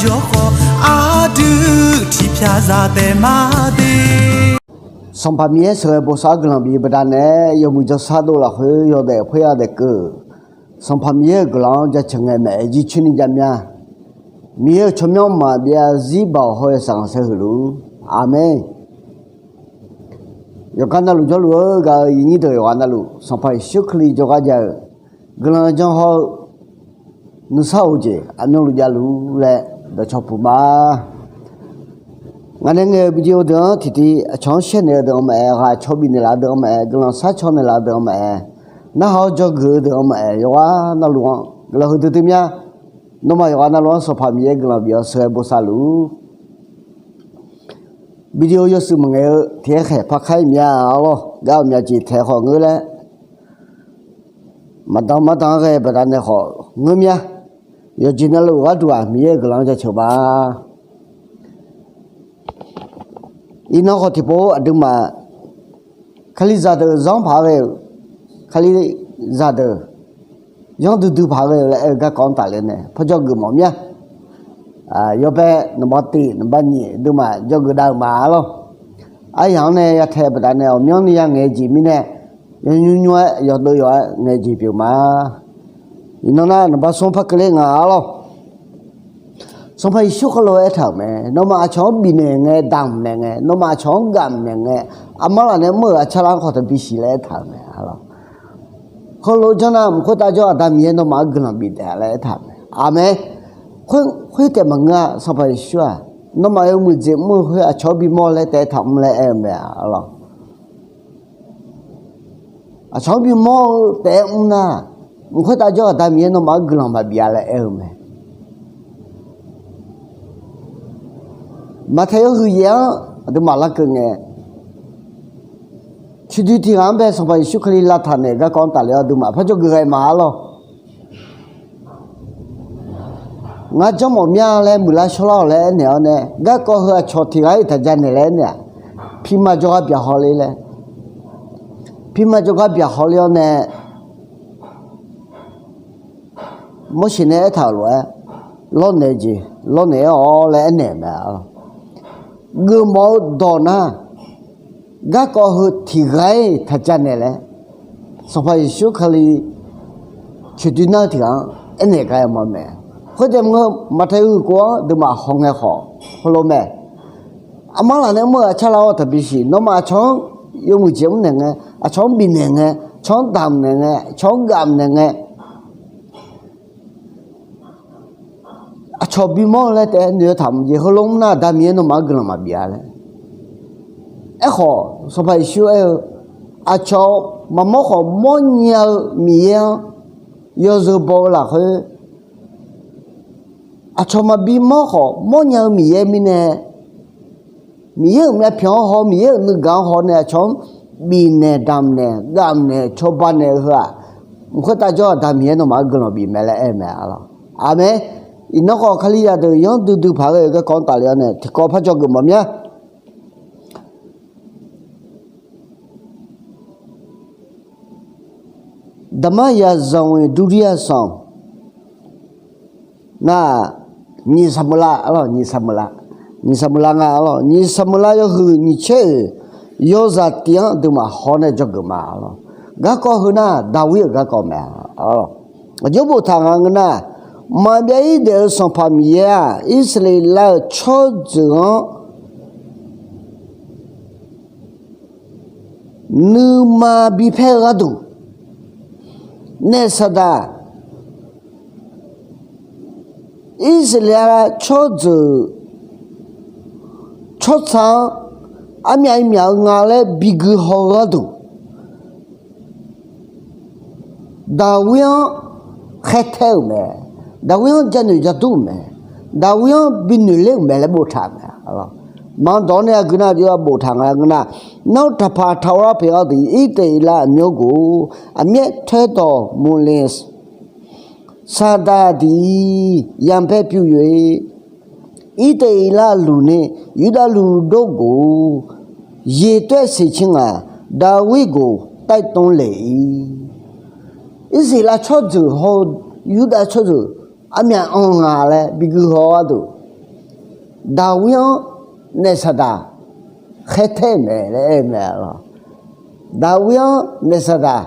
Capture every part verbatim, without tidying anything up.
Yawkhawf aqdui tiqpyaq zaq taef ma de. Sanqpaq Miqyaer sheuqghae bosav-anr guiqlanq bif-eu baqdanae, yawmuiq jawrshar dov lafkhoer yawdaef khoerya daef keuv-euq Sanqpaq Miqyaer-euq guiqlanq-anr jaceuq ngae maeq-aer jircoer ni jav mya. Miqyaer-euq tsawrmyanr maqbyav zarzir baoq hawr-eu sanqpaq saer huiq luf-ur. Aqmeq. Yawqghaq navluf jawrluf-eu gaq-euq iqnyir deuq yawqghaq navluf Sanqpaq Yeqsur Kali jawrgar jav-eu guiqlanq jan hawr-eu nuisar of jeq aqmyanluf javluf laer dawqcawq puq ma. Ngaq nae ngaeq-euq video deuq-anr tiqtiv aqcawq-anr shaer naeq-eu deuq-anr maqaer, ghaq cawq bifnaeq laf-eu deuq-anr maqaer, guiqlanq sharcaw naeq laf-eu deuq-anr maqaer, narhaq-awr dzawgeuf-eu deuq-anr maqaer, yawqghaq navluf-anr guiqlanq huiqdui dui mya. Nawmaf yawqghaq navluf-anr Sanqpaq Miqyaer guiqlanq bif-awr sheuqghae bosav luf-ur. Video yawshuif maqngaeq-eu tiq aer khaeq par kar-ir mya-a lawr. Gar-eu myav jeq taeq khawf ngeur laer, maqdan mardan-anr ghae baqdanae khawf ngeur mya. Yawqjeq navluf gharduq-aq Miqyaer-euq guiqlanq-anr jaceuq ma. Iqnan khawf tiqpov aqduimaf Kalizaq deuq zanr paq-aer ghae-euq, Kalizaq deuq zanr duidui paq-aer ghae-eu laer aer-eu garkawv-anr tafler nae par dzawgeuf mawf mya. Yawbae naqba tiq naqba nyiq duimaf dzawgeuf dav-euq ma-a lawr. Aryaq-anr nae yatae baqdanae ghawqmyanrni ya ngaeq-eu jeq mirnae, yawnymr nymr-aer yawdeuv yawq-aer ngaeq jeq pyeuf ma. Iqnan nar naqba smr par keuvler nga-a lawr. Sanqpaq Yeqsur heulof-aer aertaq-euq mae, nawmaf aqcawq-anr bifnaeq ngae, damq naeq ngae, nawmaf aqcawq-anr gaf naeq ngae, aqmar laf nae mr-euq aqcar lar-anr khawf taqbi siq laer aertaq-euq mae-a lawr. Heulof-aer janr nar, mq khoertav jawr-eu Aqda Miqyaer nawmaf-anr guiqlanq bif taef laer aertaq-euq mae. Aqmeq. Khoer taef maqngeur-a, Sanqpaq Yeqsur-aq, nawmaf yawmuiq jeq mr-eu khoer aqcawq-anr bimawr laer taef aertaq mr laer aer-eu mae-a lawr. Aqcawq-anr bimawr-eu taef-aer mr nar, mq khoertav jawr-eu Aqda Miqyaer nawmaf-anr guiqlanq maqbif-a laer aer-eu mae. Maqtaeq yawhuiq yaef-anr aqduimaf larkeuv ngae, ciqdui tiq ghaq-anr bae Sanqpaq Yeqsur Kali lavtaq naeq-euq garkawv-anr tafler-awr aqduimaf par dzawgeuf ghae ma-a lawr. Ngar janrmawf mya laer muiqlar shawrlar-awq laer aernaeq-awr nae, garkawv heu aqcawq tiq ghaq-ir taq janaeq laer aernaeq-aq, pirma jawrgar byaqhaw ler laer, pirma jawrgar byaqhaw ler-awr nae, Morseq nae aertaq-euq lof-aer, lawrnaeq jeq lawrnaeq-aer-awq laer aernaeq mae-a lawr. Geufmawf-eu dawq nar, garkawv heu tiq ghaq-ir taq janaeq laer, Sanqpaq Yeqsur Kali coeqdoi nar-eu tiq ghaq-anr aernaeq gar-aer ma mae. Khoertaef maqngeur, Maqtaeq huiq kov-anr aqduimaf hawngae khawf heulof mae. Aqmar laf nae mr-euq aqcar lar-awr taqbi siq, nawmaf aqcawq-anr yawmuiq jeq mr naeq ngae, aqcawq-anr bifnaeq ngae, aqcawq-anr damq naeq ngae, aqcawq-anr gaf naeq ngae, aqcawq bimawr-eu laer taef-aer noeq-eu taq mr jeq heulof mr nar, Aqda Miqyaer nawmaf-anr guiqlanq maqbif-a laer. Aerkhawf, Sanqpaq Yeqsur aer-eu, aqcawq maqmawr khawf mawrnya-eu Miqyaer-anr yawzeu baw-eu lafkhoer, aqcawq maqbi mawr khawf mawrnya-eu Miqyaer mirnae, Miqyaer-euq myavpyawq-anr haw, Miqyaer-euq nuigaq-anr haw nae aqcawq-anr bifnaeq damqnaeq gavnaeq cawba naeq-eu heu-aq, mq khoertav jawr-eu Aqda Miqyaer nawmaf-anr guiqlanq bif mae laer aer-eu mae-a lawr. Aqmeq. Iqnan khawf Kalizaq deuq yanr duidui paq-aer ghae-eu garkawv-anr tafler-awr nae tiqkawv par dzawgeuf mawf mya. Daqmar yaqzanq-euq durdir-a sanq nar, nyiq saqmeuqlav, nyiq saqmeuqlav, nyiq saqmeuqlav nga-a lawr. Nyiq saqmeuqlav yawhuiq nyiq caer-euq yawzaq tiv-anr aqduimaf haw nae dzawgeuf ma-a lawr. Garkawv heu nar Daqwir-euq garkawv mae-a lawr. Aqjox boftaq nga ngeur nar, maqbyav-ir daef-eu Sanqpaq Miqyaer-aq, Irsaqleqlav-euq tsawrjeuq-anr nuima bipaer-eu gharduq naef Saqdaq, Irsaqleqlav tsawrjeuq tsawrtsa-anr armyaf irmyaf-eu nga laer bigui haw-eu gharduq, Daqwir-anr khaertae-euq mae. Daqwir-anr janoeq jadur-euq mae. Daqwir-anr binoeq ler-euq mae laer boftaq-euq mae. Maqdawq-awr nae aqgeu nar aqjox-a boftaq nga ngeur nar, nawr taqpaq taq-awr lar pyeuf gharduq Irsaqleqlav aqmyan ghof-or, aqmyaer taerdawq muqle Saqdaq deuq-iq yambae pyuv yoe. Irsaqleqlav luf ni Yurdav luf dawrghof-or, yeqtoer siqcir ngaq Daqwir ghof taerdov le-ir. Irsaqleqlav tsawrjeuq hawr-eu Yurdav tsawrjeuq armyaf anr nga laer bigui haw-eu gharduq, Daqwir-anr naef saqdaq khaertaer-euq mae laer aer-eu mae lawq. Daqwir-anr naef saqdaq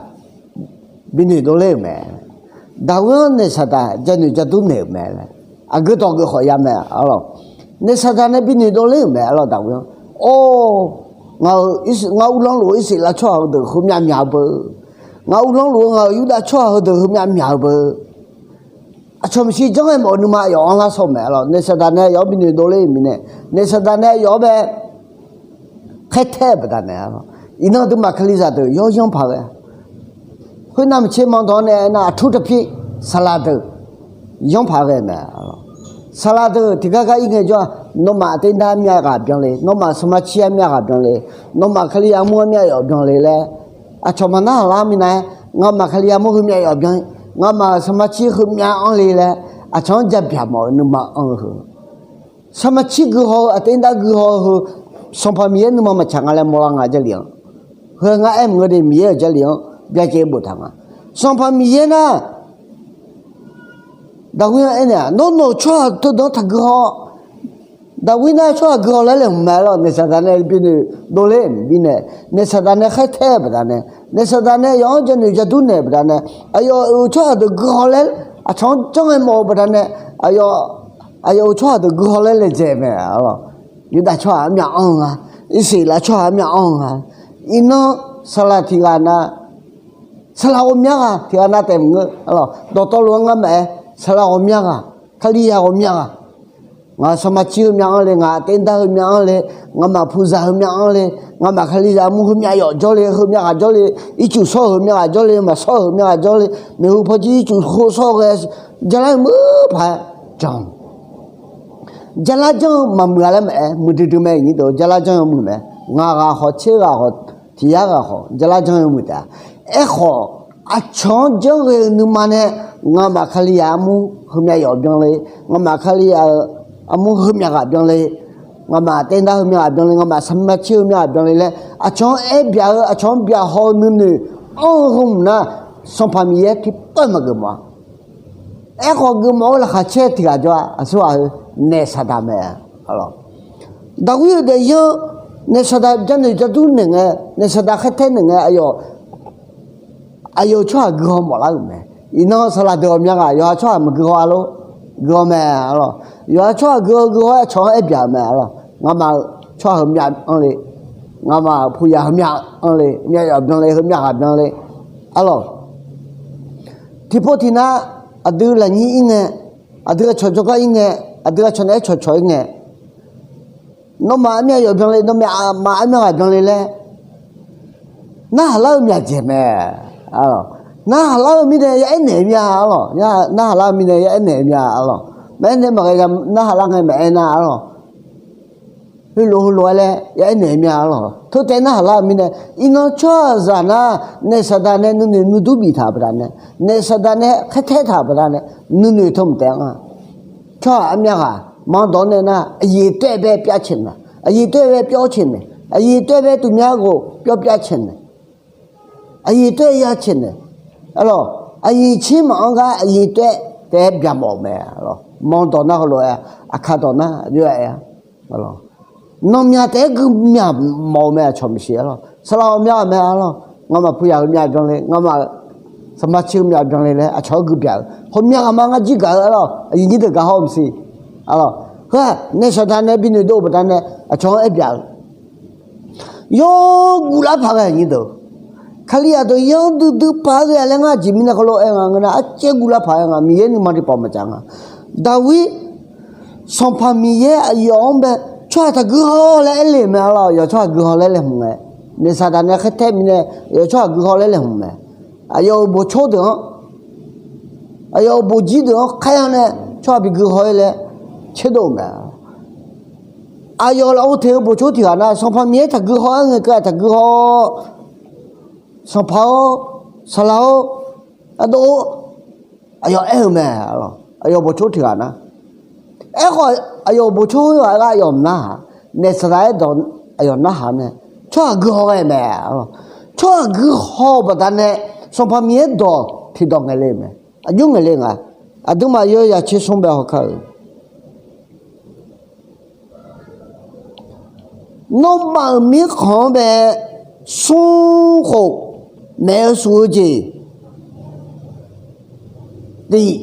binoeq dovler-euq mae. Daqwir-anr naef saqdaq janoeq jadur naeq-euq mae laer aqgeu dawq geuf khawf ya mae arlawq. Naef saqdaq nae binoeq dovler-euq mae arlawq. Daqwir-anr, or, ngaq-euq, ngaq uvlanr luf-eu Irsaqleqlav tsawrhaq heudeuq heumyav myaq-eu beu. Ngaq uvlanr luf-eu ngaq-euq Yurdav tsawrhaq heudeuq heumyav myaq-eu beu. Aqcawq maeqshi janr-aer mawf-eu nuima aqyawf anrlar shawr-eu mae arlawq. Naef saqdaq nae aqyawf-anr binoeq dovler-euq mirnae, naef saqdaq nae aqyawf-anr bae khaertaer-eu baqdanae arlawq. Iqnan aqduimaf kalizaq deuq yawyanr paq ghae. Khoernav maqtser manqdawq-anr nae aernar, aqtur taqpir saqlaq deuq yanr paq ghae mae arlawq. Saqlaq deuq tiqgar gar ir ngae jawr-aq, nawmaf aqter dar armyav ghaq byanle, nawmaf sanqpaq cir armyav ghaq byanle, nawmaf kalizaq armur armyav yawf byanle laer, aqcawq maqnarhaq lar minav-aer, ngamaf kalizaq armur heumyav yawf byan, ngamaf-euq sanqpaq cir heumyav anr le laer, aqcawq-anr jabyaq mawf-eu nuima anr-eu heu. Sanqpaq cir guihaw-eu, aqter dar guihaw-eu heu, Sanqpaq Miqyaer nuima maqtsaq nga laer mawrlar nga Jarlif-anr. Heu ngar aer maqngeur de, Miqyaer-euq Jarlif-anr byacaevni boftaq nga. Sanqpaq Miqyaer nar, Daqwir-anr aernaeq-aq, nawr nawq-euq tsawrhaq teudanq-anr taqguihaw. Daqwir nar tsawrhaq guihaw laer laeqhmq mae arlawq. Naef saqdaq nae binoeq dovler-euq mirnae, naef saqdaq nae khaertaer-eu baqdanae, naef saqdaq nae aqyawf-anr janoeq jadur naeq-eu baqdanae, aqyawf-euq tsawrhaq deuq guihaw laer aqcawq-anr janr-aer mawf-eu baqdanae, aqyawf, aqyawf-euq tsawrhaq deuq guihaw laer laejae mae arlawq. Yurdav tsawrhaq armyav anr-eu nga, Irsaqleqlav tsawrhaq armyav anr-eu nga. Iqnan saqlaq tiqghaq na, saqlaq ghawqmya ghaq tiqghaq na taef maqngeur arlawq. Dawqtawvluf-anr ngar maqaer, saqlaq ghawqmya ghaq, kalizaq ghawqmya ghaq, ngaq-euq sanqpaq cir heumyav anr le, ngaq aqter dar heumyav anr le, ngamaf puqzaq heumyav anr le, ngamaf kalizaq armur heumyav yawf jawr le, heumyav ghaq jawr le, ircuf shawr-euq heumyav ghaq jawr le, maqshawr-euq heumyav ghaq jawr le, maeqhu pawjir ircuf khov shawr ghae, jarlar muiq paq-aer jan jarlar janr-eu maqmuiq-a laer maqaer, muiqdui dui mae. Iqnyir deuq, jarlar janr-eu muiq mae. Ngaq ghaq khawf, tser ghaq khawf, tiq yar ghaq khawf, jarlar janr-eu muiq taef-a. Aerkhawf, aqcawq-anr janr ghae-eu nuima nae, ngamaf kalizaq armur heumyav yawf byanle, ngamaf kalizaq-euq armur heumyav ghaq byanle, ngamaf aqter dar heumyav ghaq byanle, ngamaf sanqpaq cir heumyav ghaq byanle laer aqcawq-anr aer byaq-eu, aqcawq-anr byaqhaw-eu nuinoeq anr-eu heu mq nar, Sanqpaq Miqyaer tiqpov maqgeufmawf-a. Aerkhawf geufmawf-eu laqkhaq caer tiq ghaq jawr-a. Aqsurghaq heu, naef saqdaq mae arlawq. Daqwir-euq daefzir-anr naef saqdaq janoeq jadur naeq ngae, naef saqdaq khaertaer naeq ngae, aqyawf, aqyawf-euq tsawrhaq guihaw mawflar-euq mae. Iqnan saqlaq deuq ghawqmya ghaq yawqha tsawrhaq maqguihaw-a lor. Guihaw mae arlawq. Yawqha tsawrhaq guihaw guihaw-aer aqcawq-anr aer byaq-eu mae arlawq. Ngamaf-euq tsawrhaq heumyav anr le, ngamaf-euq puqzaq heumyav anr le, heumyav yawf byanle, heumyav ghaq byanle arlawq. Tiqpov tiqnav, aqdui lafnyir ir ngae, aqdui aqcawq jawrgar ir ngae, aqdui aqcawq naeq-aer cawqcawq ir ngae, nawmaf armyav yawf byanle, nawmaf armyav ghaq byanle laer narhaq lar-eu myaq dzaeq mae. Narhaq lar-eu mirnae ya aernaeq-eu mya arlawq. Narhaq lar-eu mirnae ya aernaeq-eu mya arlawq. Maqaer nae maqghae ya narhaq lar ngae maqaer nar arlawq. Heulof heulof-aer laer ya aernaeq-eu mya arlawq. Teu taef narhaq lar-eu mirnae, iqnan tsawrhaqzaq nar, naef saqdaq nae nuinoeq nuidur biftaq-euq baqdanae, naef saqdaq nae khaertaer taq-euq baqdanae, nuinoeq teu mq taef-a nga. Tsawrhaq armyav ghaq maqdawq nae nar, aqyuif taef-aer bae pyavcaeq naeq, aqyuif taef-aer bae pyawr caeq naeq, aqyuif taef-aer bae tuqmya ghof pyawr pyavcaeq naeq, aqyuif taef-aer ya caeq naeq arlawq. Aqyuif tser maqanr gar aqyuif taef-aer taef-aer byaqmawf-euq mae arlawq. Maqdawq nar heulof-aer, aqkaq dawq nar aqjox-aer aer-a. Nawmyaq taef-aer gui myaq mawf-eu mae, aqcawq maeqshi arlawq. Saqlaq ghawqmya ghaq mae arlawq. Ngamaf puqzaq heumyav byanle, ngamaf-euq sanqpaq cir heumyav byanle laer aqcawq-anr gui byaq-eu ghawqmya ghaq ma ngar jir gaq-eu arlawq. Aqyuif nyir deuq gaq hawr-eu maqsiq arlawq. Heu-aq naef saqdaq nae binoeq dov-eu baqdanae aqcawq-anr aer byaq-eu yawr guvlar paq ghae nyir deuq. Kalizaq deuq yawr duidui paq-aer ghae laer ngar aqjeq mirnae heulof-aer nga ngeur nar, arcaev guvlar paq-aer nga. Miqyaer nuima tiqpawf maqjav nga. Daqwir, Sanqpaq Miqyaer aqyawf-anr bae tsawrhaq taqguihaw laer aer le mae arlawq. Aqyawf tsawrhaq guihaw laer laeqhmq ngae, naef saqdaq nae khaertaer mirnae aqyawf tsawrhaq guihaw laer laeqhmq mae. Aqyawf-euq boqcor deuq-anr, aqyawf-euq boqjir deuq-anr khaer-awr nae tsawrhaq bi guihaw-ir laer tserdov-eu mae. Aqyawf lafov teq-eu boqcor tiq ghaq nar, Sanqpaq Miqyaer taqguihaw-aer ngae keuv-aq taqguihaw-awr, Sanqpaq-or, saqlaq-or, ardov-or, aqyawf aer-eu mae. Aqyawf boqcor tiq ghaq nar, aerkhawf aqyawf boqcor-eu ghaq gar aqyawf mq narhaq, naef saqdaq aerdawq aqyawf narhaq nae tsawrhaq guihaw ghae mae. Tsawrhaq guihaw-eu baqdanae Sanqpaq Miqyaer dawq tiqdawq ngaeq le mae. Aqjox ngaeq le nga. Aqduimaf yawzaq tser smr bae hawkar-eu Nawmaf-euq mirkhanq-anr bae smrkhof maef-eu suf-eu jeq tiq,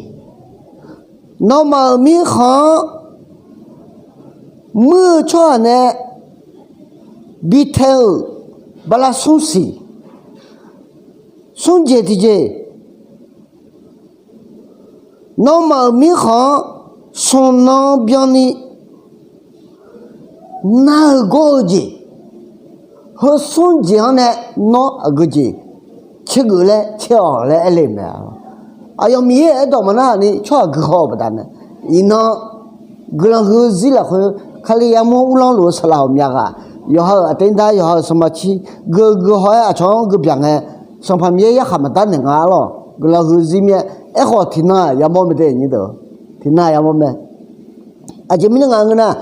nawmaf-euq mirkhanq-anr muir-eu tsawrhaq nae bitae-euq bala smrsiq smrjeq tiqjeq, nawmaf-euq mirkhanq-anr smq nan byanni nar-eu gawr-eu jeq, heu smrjeq-anr nae nawr aqgeu jeq caergeuf laer caer-awq laer aer le mae. Aqyawf Miqyaer aerdawq maqnar ni tsawrhaq guihaw-eu baqdanae, iqnan guiqlanq huiq-eu zir lafkhoer Kali yamawr uvlanr luf-eu saqlaq ghawqmya ghaq, yawqha-euq aqderdar yawqha-euq sanqpaq cir geu guihaw-aer aqcawq-anr geubyaq ngae, Sanqpaq Miqyaer yarkhaq maqdar naeq nga arlawq. Guiqlanq huiq-eu zir mir-aer, aerkhawf tiqnan-aq yamawr mae de nyir deuq, tiqnan yamawr mae. Aqjeq mirnae nga ngeur nar,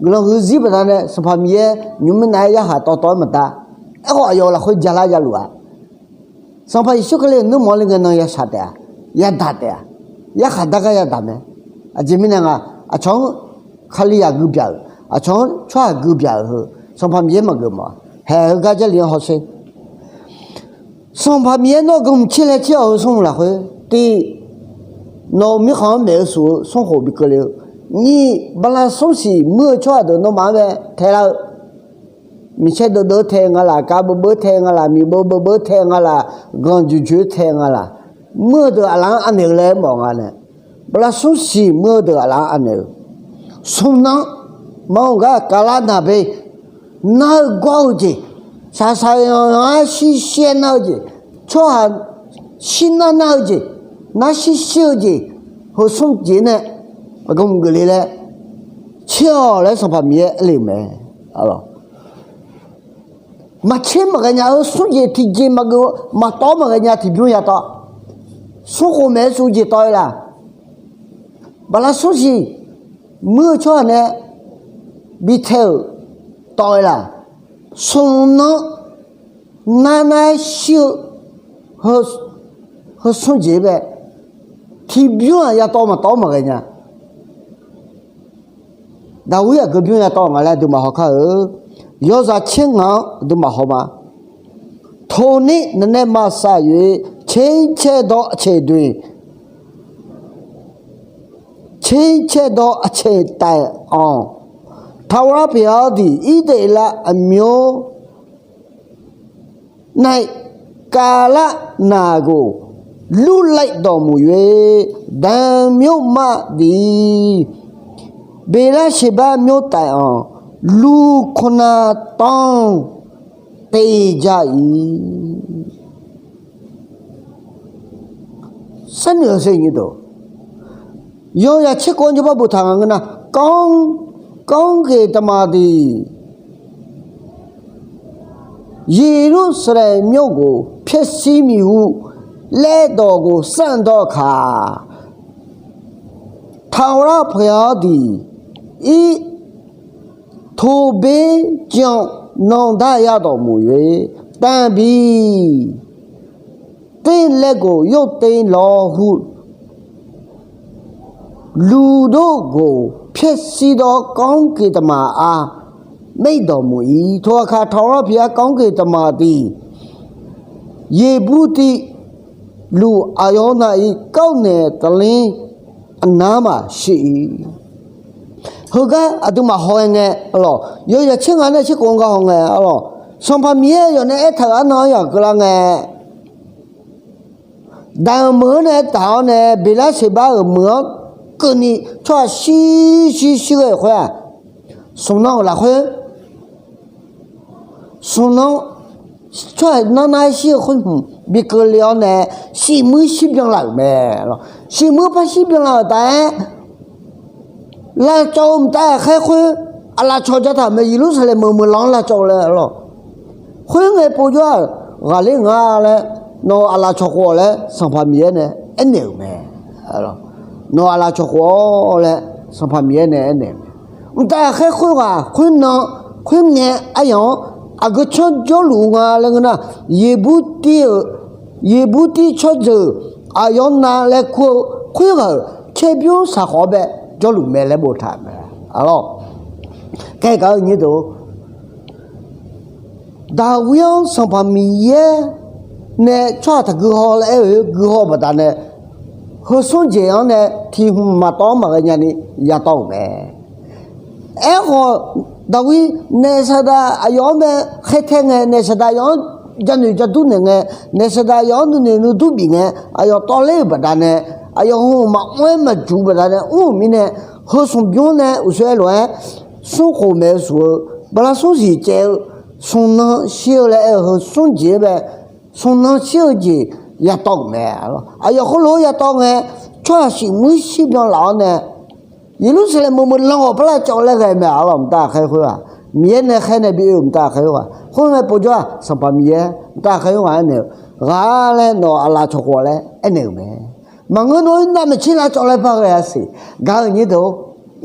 guiqlanq huiq-eu zir baqdanae Sanqpaq Miqyaer nymq mr nav-aer yarkhaq tawv tawv-aer maqdar, aerkhawf aqyawf lafkhoer jalar ya luf-a. Sanqpaq Yeqsur Kali-euq nuirmanq-anr le ngae nan yashaq taef-a, yadaq taef-a, yarkhaq dar gar yadaq mae. Aqjeq mirnae nga, aqcawq-anr Kalizaq gui byaq-euq, aqcawq-anr tsawrhaq gui byaq-euq heu Sanqpaq Miqyaer maqgeuf mawf-a. Haeq heugar Jarlif-anr hawsher. Sanqpaq Miqyaer nawr gmq tser laer tser-awq heu smr lafkhoer, tiq, nawq-euq mirkhanq-anr maef-eu suf-eu smrkhof bi keuvle-eu, nyiq, bala smrsiq muir-eu tsawrhaq deuq nawmaf-anr bae taelar-eu, miqsaer deuvdeuv-eu tae nga laq, kav beuvbeuv tae nga laq, miqbeuv beuvbeuv tae nga laq, ganq joeqjoeq tae nga laq, muir-eu deuq aqlaf-anr anaeq-eu laer mawf nga nae, bala smrsiq muir-eu deuq aqlaf-anr anaeq-eu, smq nan, maqanr gar kaqlar naqbe nar-eu gawr-eu jeq, saqsaq yanq yanq-aer shir shir-aer nar-eu jeq, tsawrhaq shir nar nar-eu jeq, nar shir shir-eu jeq, heu smrjeq nae aqgeu mq geufle laer tser-awq laer Sanqpaq Miqyaer aerle-euq mae. Maqtser maqghae nya-eu smrjeq tiqjeq maqgeuf, maqtawv maqghae nya tiqbymr yatawv, smrkhof maeq-eu suf jeq tawv-eu laq, bala smrsiq muir-eu tsawrhaq nae bi tae-euq tawv-eu laq, smq nan nar nar-aer shir-eu heu smrjeq bae tiqbymr-aq yatawv maqtawv maqghae nya. Daqwir aqgeu bymr yatawv nga laer aqduimaf haw kar-eu. Yawzaq tser ngaq-anr aqduimaf haw ma. Toqni naeqnaeq maqsaq yoe, tser caer dawr aqcaeq doeq, tser caer dawr aqcaeq taef-anr, ထာဝရဘုရားသည် ဣသရေလအမျိုး nae kavlar naq ghof lur laev dawqmuq yoe, ဒန်မြို့မှသည် ဗေရရှေဘမြို့တိုင်အောင် လူခုနစ်သောင်း သေကြ၏. Sar noeq-eu se nyir deuq, yawzaq tser kov-anr jawrbar boftaq nga ngeur nar, ကောင်းကင်တမန်သည် ယေရုရှလင်မြို့ကို ဖျက်ဆီးမည်ဟု လက်တော်ကို ဆန့်သောအခါ ထာဝရဘုရားသည် ထိုဘုရင်ကြောင့် နောင်တရတော်မူ၍ တန်ပြီ။ သင့်လက်ကို ရုပ်သိမ်းလော့ဟု လူတို့ကို ဖျက်ဆီးသော ကောင်းကင်တမန်အား မိန့်တော်မူ၏။ ထိုအခါ ထာဝရဘုရား ကောင်းကင်တမန်သည် ယေဗုသိလူ အာရောန၏ ကောက်နယ်တလင်းအနားမှာ ရှိ၏. Heugar aqduimaf haw-aer ngae, arlawq, yawzaq tser ngaq nae tser kov-anr gar haw ngae, arlawq, Sanqpaq Miqyaer yawf nae aertaq-euq arnan-anr yaq keuvlar ngae, daq-euq meuq-anr nae daq-awr nae Beqlarseqbar-euq meuq-anr keuvni tsawrhaq shir shir shir ghae-euq khoer-aq, smq nan-euq lafkhoer, smq nan tsawrhaq nar nar-aer shir-eu khoer hmq bi keuvle-awr nae, siqmuir shir byanlar-euq mae. Siqmuir par shir byanlar-euq taef-aer, lavcawv-eu mqtav ghaqkhaer khoer aqlaf cawq ja taq mae. Yeqlursaqlaeq meuq meuq lar-anr lavcawv-eu laer, arlawq, khoerngae povjawr-aq ghaqler nga laer, nawq-euq aqlaf cawq khof-awq laer Sanqpaq Miqyaer nae aernaeq-euq mae. Nawq-euq aqlaf cawq khof-awr laer Sanqpaq Miqyaer nae aernaeq-euq mae. Mqtav ghaqkhaer khoerghaq khoernan khoerngae aryaq-anr aqgeu canr jawrluf nga laer ngeur nar, Yeqbur tir-euq, Yeqbur tir tsawrjeuq aqyawf nav laer kur-eu khoerghaq-euq caerbymr saqkhawf-awr bae jawrluf mae laer boftaq mae, arlawq. Kae gaq-eu nyir deuq, Daqwir-anr Sanqpaq Miqyaer nae tsawrhaq taqgui haw laer aer-eu gui haw-eu baqdanae, heu smr jeq-anr nae tiq hmq maqtawv-anr maqghae nyani yatawv-euq mae. Aerkhawf, Daqwir naef saqdaq aqyawf-anr bae khaertae ngae, naef saqdaq aqyawf-anr janoeq jadur naeq ngae, naef saqdaq aqyawf-anr nuinoeq nuidur bif ngae, aqyawf tawvler-euq baqdanae, aqyawf heu maqmr-aer maqjuq baqdanae mr-euq mirnae, heu smq bymr nae uqshoe aer lof-aer, smr khof maeq-eu suf-eu, bala smr siq caev-eu, smq nan shir-eu laer aer-eu heu smr jeq-aer bae, smq nan shir-eu jeq yatawv-euq mae. Aqyawf khoerlof-aer yatawv ngae, tsawrhaq siq muir shir byanlaf-awr nae, Yeqlursaqlaeq meuq meuq lan ghawq par lar cawv laer ghae mae. Arlawq, mqtav ghaqkhaer khoerghaq, Miqyaer nae khaer nae bi oe-euq mqtav ghaqkhaer khoerghaq, khoerngae povjawr-aq, Sanqpaq Miqyaer mqtav ghaqkhaer khoerghaq aernaeq-eu, ghaq laer nawq aqlaf cawq khof laer aernaeq-euq mae. Maqngeur nawr-aer navmaqtser lar cawv laer par ghae-a siq. Gaq-euq nyir deuq-or,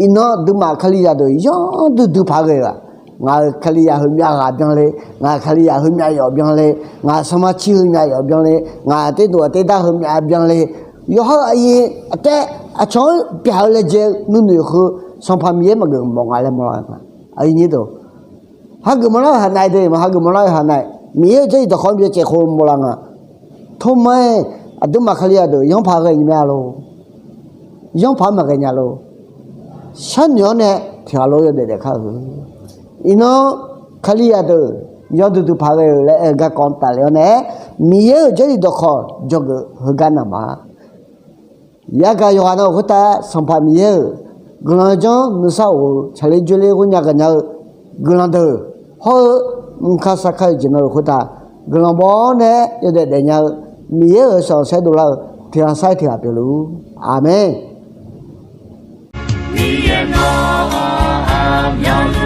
iqnan duimaf Kalizaq deuq yanr duidui paq ghae-eu-aq, ngaq-euq Kalizaq heumyav ghaq byanle, ngaq-euq Kalizaq heumyav yawf byanle, ngaq-euq sanrma cir heumyav yawf byanle, ngaq-euq terdov-aq terdar heumyav byanle, yawqha-euq aqyuif aqtaev aqcawq-anr pyaq-eu laejae-eu nuinoeq heu, Sanqpaq Miqyaer maqgeuf mawf nga laer mawrlar nga. Aqyuif nyir deuq, hageuf mawrlar-eu haq nav-i de, maq hageuf mawrlar-eu haq nav-i, Miqyaer-euq jarlif dawqkawq-anr byacaevkhof mawrlar nga. Tormar-aer, aqduimaf Kalizaq deuq yanr paq ghae nya lor. Yanr paq-anr maqghae nya lor. Sharnoeq-awr nae tiqghaq lof yawdaef daef kar-eu. Iqnan Kalizaq deuq yanr duidui paq ghae-euq laer aer-eu garkawv tafler-awr nae, Miqyaer-euq jarlif dawqkawq dzawgeuf heugar naq ma. Yagaq yawqghaq nav-euq khoertav Sanqpaq Miqyaer-euq guiqlanq janr nuisar of-eu tsaqler dzoerler ghoer nya gaqnya-eu guiqlanq deuq hawr-eu, mqkar sarkar-eu jeq navluf khoertav guiqlanq baw-awr nae yawdaef daefnya-eu, Miqyaer-euq sanqsaer dovlar-eu tiqghaq sar-aer tiqghaq pyeufluf-ur. Aqmeq. Miqyaer nawq-anr aqmyanluf